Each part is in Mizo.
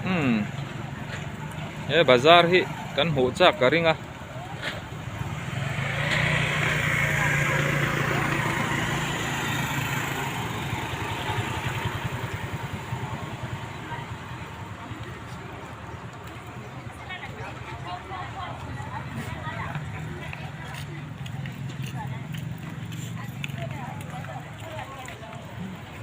Umm he bazar hi kan hmuh chak ka ring a.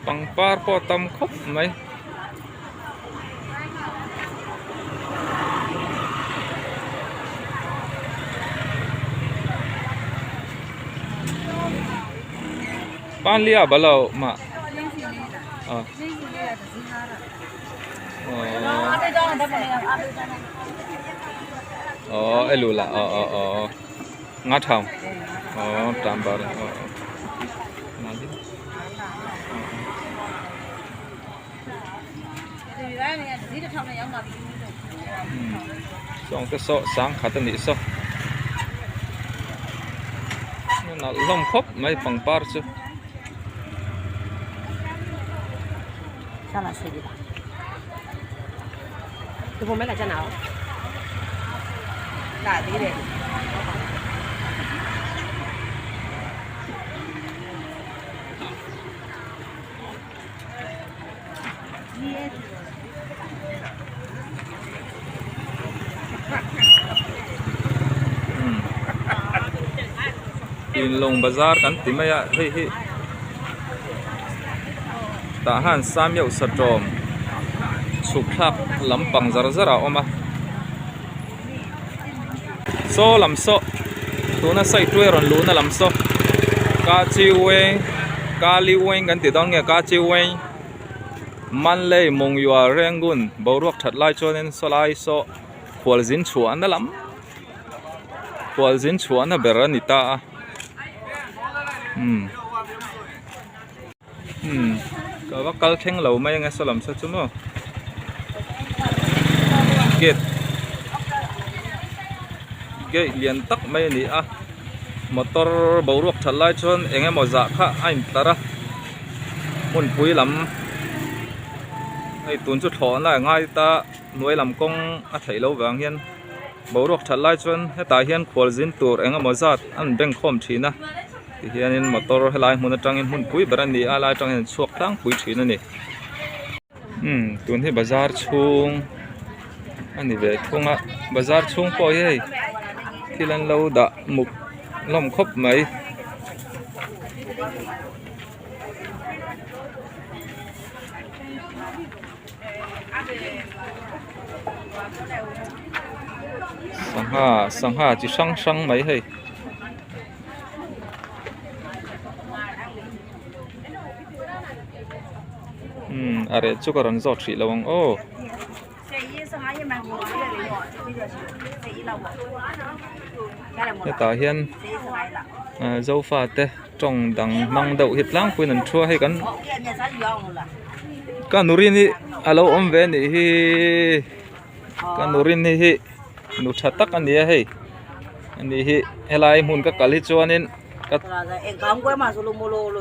Pangpar pawh a tam khawp mai. Panlia balo mah ah. Oh elu la oh oh oh nga thau oh tam bar oh sawng te saw sangkhat a nih saw nalh hlawm khawp mai pangpar chu. Inlawng bazar kan ti mai a hei hi tah hian sameuh satawm chhuk thlak lampang zar zar a awm a saw lam saw tuna side rawn luhna lam saw kachiweng kaliweng kan ti dawn nge kachiweng Manlay Mongyua Rangoon boruak that lai chuanin sawlai saw khualzin chhuahna lam khualzin chhuahna ber a ni ta a umm umm ka va kal thleng lo mai ang e saw lam saw chu maw gate gate lian tak mai a ni a motor boruak that lai chuan eng emaw zah kha a intlar a. Hmunpui lam hei tun chu thlawhna a ngai ta hnuai lam kawng a theih loh vang hian boruak that lai chuan hetah hian khualzin tur eng emaw zat an beng khawm thin a tihianin motor helai hmun atangin hmunpui ber a ni a helai atang hian an chhuak tlangpui thin a ni. Umm tun hi bazar chhung a ni ve thung a bazar chhung pawh hi hei thil an lo dah muk hlawm khawp mai. Sangha sangha chi hrang hrang mai hei. Umm a reh chu ka rawn zawt hrih lo ang aw. Hetah hian zofa te tawng dang hmang deuh hi tlangpuiin an thu a hei kan ka nurin hi a lo awm ve a nih hi ka nurin hi hi nu tha tak a ni a hei ani hi helai hmun ka kal hi chuanin ka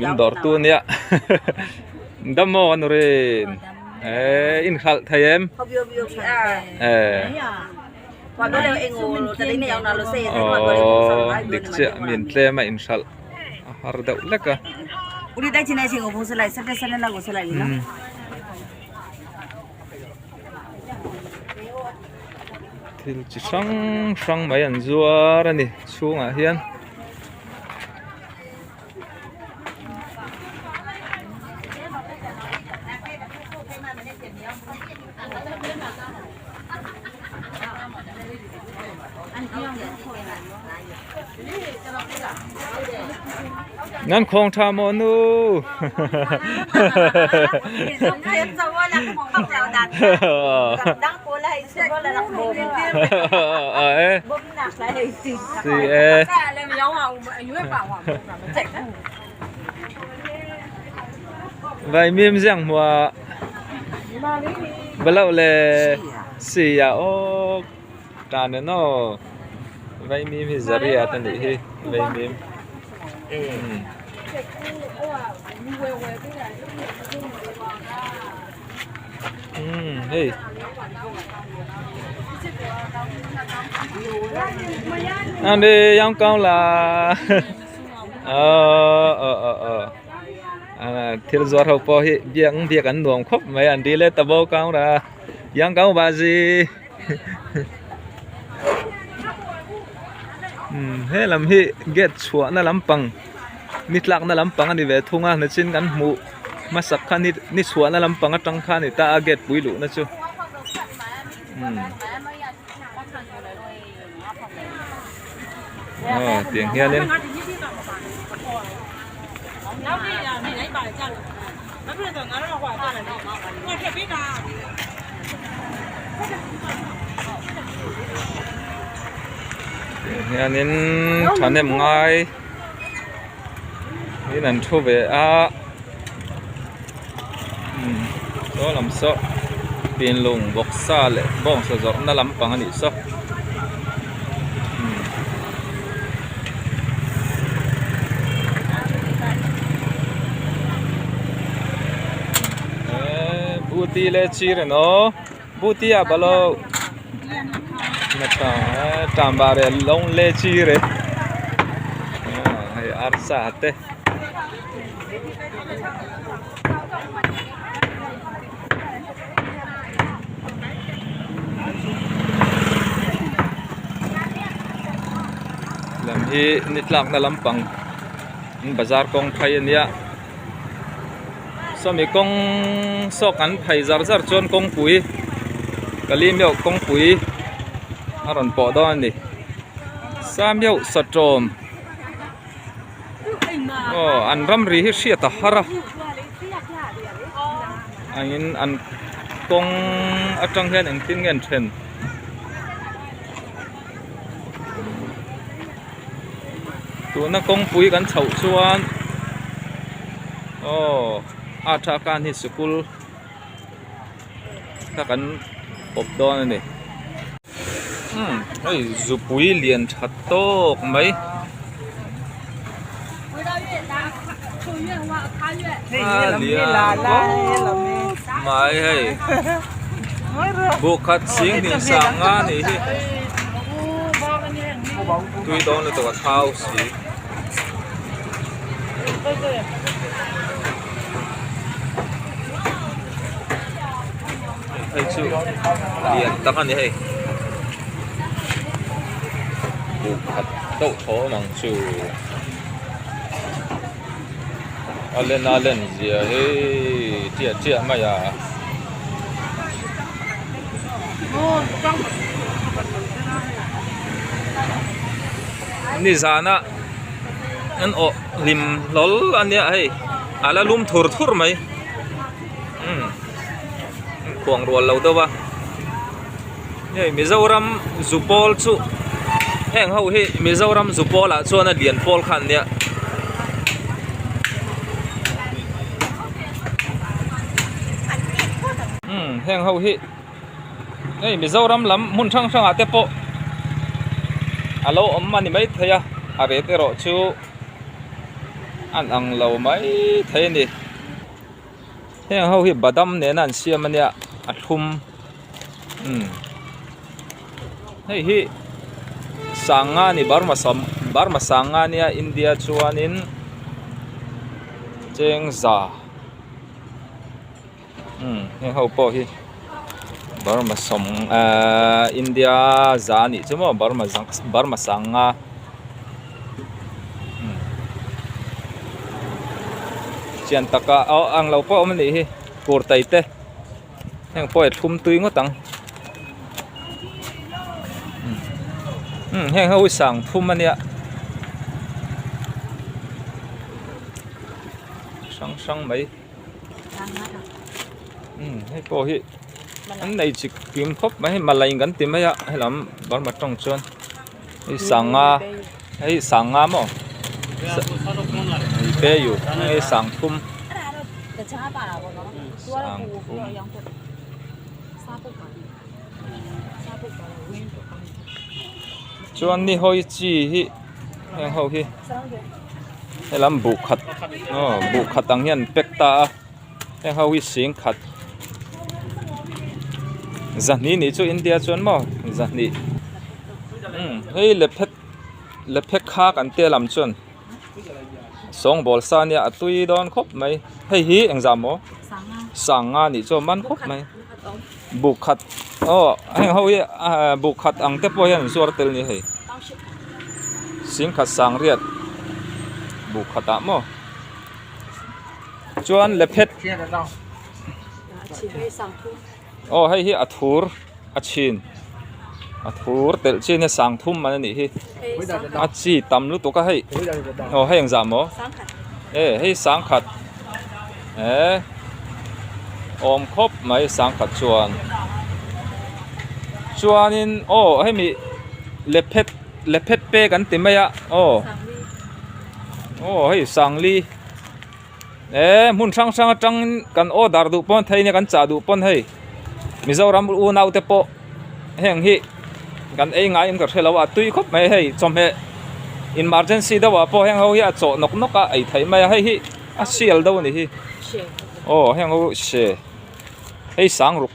min dawr tu ania dam maw ka nurin. Eh in khalh thei em? Eh. Oh dik chiah min tlem a in hralh a har deuh lek a. Thil chi hrang hrang mai an zuar a ni chhungah hian. Nan khawng tha maw nu? Si e. Vaimim ziang hmuah baloh le si ah aw tan en aw vaimim hi zariat a nih hi vaimim umm hei. An đi giống con là ờ ờ ờ ờ à thil zuar ho pawh hi biak biak an nuam khawp mai an dil e ta bo kang ra yang kang ba zi umm he lam hi gate chhuahna lampang ni tlakna lampang a ni ve thung a nachin kan hmuh hmasak kha ni ni chhuahna lampang atang kha a ni ta a gate pui luhna chu umm. Aw tiang hianin tiang hianin thahnem ngai in an thu ve a umm saw lam saw pinlung bawksa leh bawngsa zawrhna lampang a nih saw umm eee buti leh chir emaw buti ah balo tamba leh lawng leh chir e hei arsa te. Lam hi ni tlakna lampang bazar kawng phei a nia sawmi kawng saw kan phei zar zar chuan kawngpui kalimeuh kawngpui a rawn pawh dawn a ni sameuh satawm. Aw an ramri hi hriat a har a angin an kawng atang hian engtin nge an then tuna kawngpui kan chhoh chuan aw a tha khan hi sikul kha kan pawp dawn a ni umm hei zupui lian tha tawk mai a lian khawp mai hei buk khat sing hnih sang nga a nih hi tui dawn lutuk a thau si. Hei chu lian tak a ni hei buk khat deuh thaw awm ang chu a len a len zia hi chiah chiah mai a. Nizana an awh hlim hlawl a nia hei a la lum thur thur mai umm khuang rual lo deuh a hei Mizoram zu pawl chu heng ho hi Mizoram zu pawl ah chuan a lian pawl kha an nia. Umm heng ho hi. Hei Mizoram lam hmun hrang hrang ah te pawh a lo awm a ni maithei a a ret erawh chu an ang lo maithei a ni heng ho hi badam nena an siam a nia a thlum umm hei hi sanga a ni burma sam burma sanga ania India chuanin chengza. Umm heng ho pawh hi Burma sawm ahh India za a nih chu maw Burma Burma sanga umm chian taka aw ang lo pawh a awm a nih hi kurtai te heng pawh hi a thlum tui ngawt ang umm heng ho hi sang thum a nia. Hrang hrang mai. Umm hei pawh hi an nei chi kim khawp mai hei malai kan ti mai a helam burma tawng chuan hei sanga hei sanga maw hei pe yu hei sang thum sang thum. Chuan ni hawi chi hi heng ho hi helam buh khat aw buh khat ang hian an pack ta a heng ho hi sing khat. Zahnih nih chu India chuan maw zahnih umm hei lephet lephet kha kan tia lam chuan sawngbawl sa nia a tui dawn khawp mai hei hi engzah maw sanga nih chu a man khawp mai buk khat aw heng ho hi ah buk khat ang te pawh hian an zuar tel a ni hei singkhat sangriat buk khatah maw chuan lephet. Aw hei hi a thur a chhin a thur telh chin hi sang thum man a nih hi a chi tam lutuk a hei aw hei engzah maw e hei sangkhat eh awm khawp mai sangkhat chuan chuanin aw hemi lephet lephet pek an ti mai a aw aw hei sangli. Eee hmun hrang hrang atangin kan order duh pawn thei nia kan chah duh pawn hei Mizoram unau te pawh heng hi kan ei ngaiin ka hre lo a tui khawp mai hei chawhmeh emergency deuh ah pawh heng ho hi a chawh nawk nawk a ei theih mai a hei hi a sial deuh a ni hi aw heng ho se hei sang ruk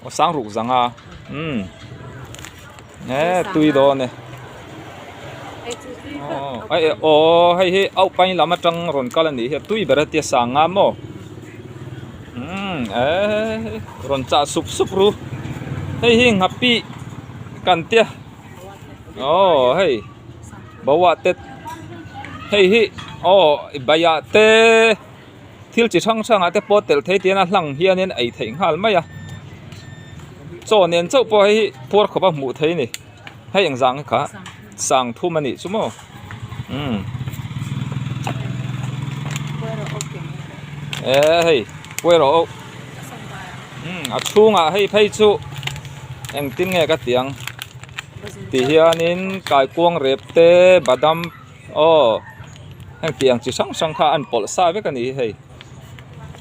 aw sang ruk zanga umm e tui dawn e aw hei hi auh pain lam atang rawn kal a nih hi a tui ber a tia sang nga maw umm eee rawn chah sup sup ru hei hi nghapih kan tia aw hei boa te hei hi aw baiah te. Thil chi hrang hrangah te pawh telh thei tian a hlang hianin ei theih nghal mai a chaw nen chauh pawh hei hi puar khawp a hmuh theih a ni hei eng zang kha sang thum a nih chu maw umm e hei puai rawh aw umm a chhungah hei phei chu engtin nge ka tih ang ti hianin kaikuang rep te badam. Aw heng tih ang chi hrang hrang kha an pawlh sa vek a nih hi hei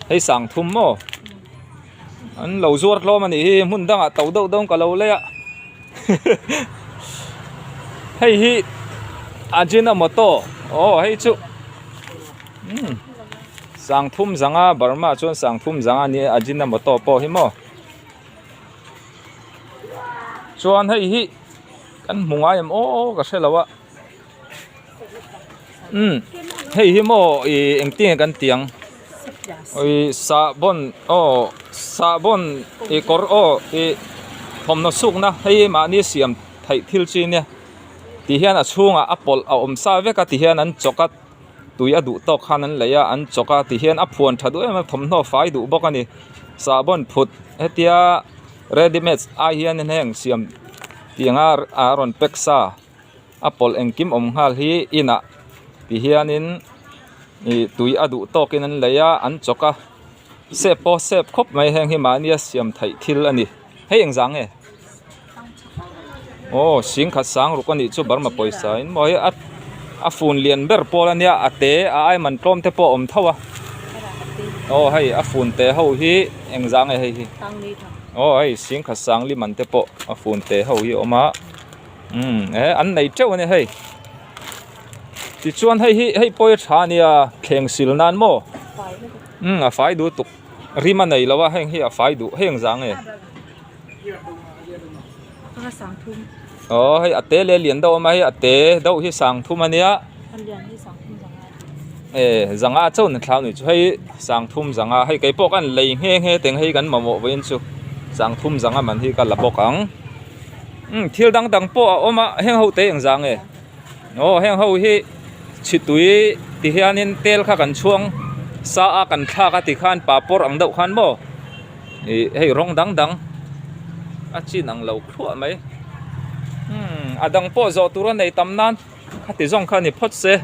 hei sang thum maw an lo zuar hlawm a nih hi hmun dangah to deuh dawn ka lo lei a hei hi ajinomoto aw hei chu umm sang thum zanga burma chuan sang thum zanga nia ajinomoto pawh hi maw chuan hei hi kan hmu ngai em aw ka hre lo a. Umm hei hi maw ih engtin nge kan tih ang ih sahbawn aw sahbawn ih kawr aw ih thawmhnaw sukna hei hi mahni siam theih thil chi ania ti hian a chhungah a pawlh a awm sa vek a ti hian an chawk a tui a duh tawk khan an lei a an chawk a ti hian a phuan tha duh em a thawmhnaw fai duh bawk a ni sahbawn phut hetia ready made ai hian heng siam tih anga a rawn pack sa. A pawlh engkim awm nghal hi inah ti hianin ih tui a duh tawkin an lei a an chawk a sep pawh sep khawp mai heng hi mahnia siam theih thil a ni hei engzah nge aw singkhat sang ruk a nih chu burma pawisa in maw hei a a fun lian ber pawl a nia a te a ai man tlawm te pawh a awm tho a aw hei a fun te ho hi engzah nge hei hi aw hei singkhat sang li man te pawh a fun te ho hi a awm a. Umm eh an nei teuh a ni hei tichuan hei hi hei pawh hi a tha a nia thleng sil nan maw umm a fai duh tuk rim a nei lo a heng hi a fai duh heng zang nge aw hei a te leh a lian deuh a awm a hei a te deuh hi sang thum a nia e zanga chauh an thlau anih chu hei sang thum zanga hei keipawh khan lei nghe nghe teng hei kan mamawh vawiin chu sang thum zanga man hi ka la bawk ang. Umm thil dang dang pawh a awm a heng ho te engzah nge aw heng ho hi chhitui ti hianin tel kha kan chhuang sa a kan thlak a ti khan papawr ang deuh khan maw ih hei rawng dang dang a chin ang lo thluah mai umm a dang pawh zawh tur a nei tam nan khati zawng kha ni phawt se.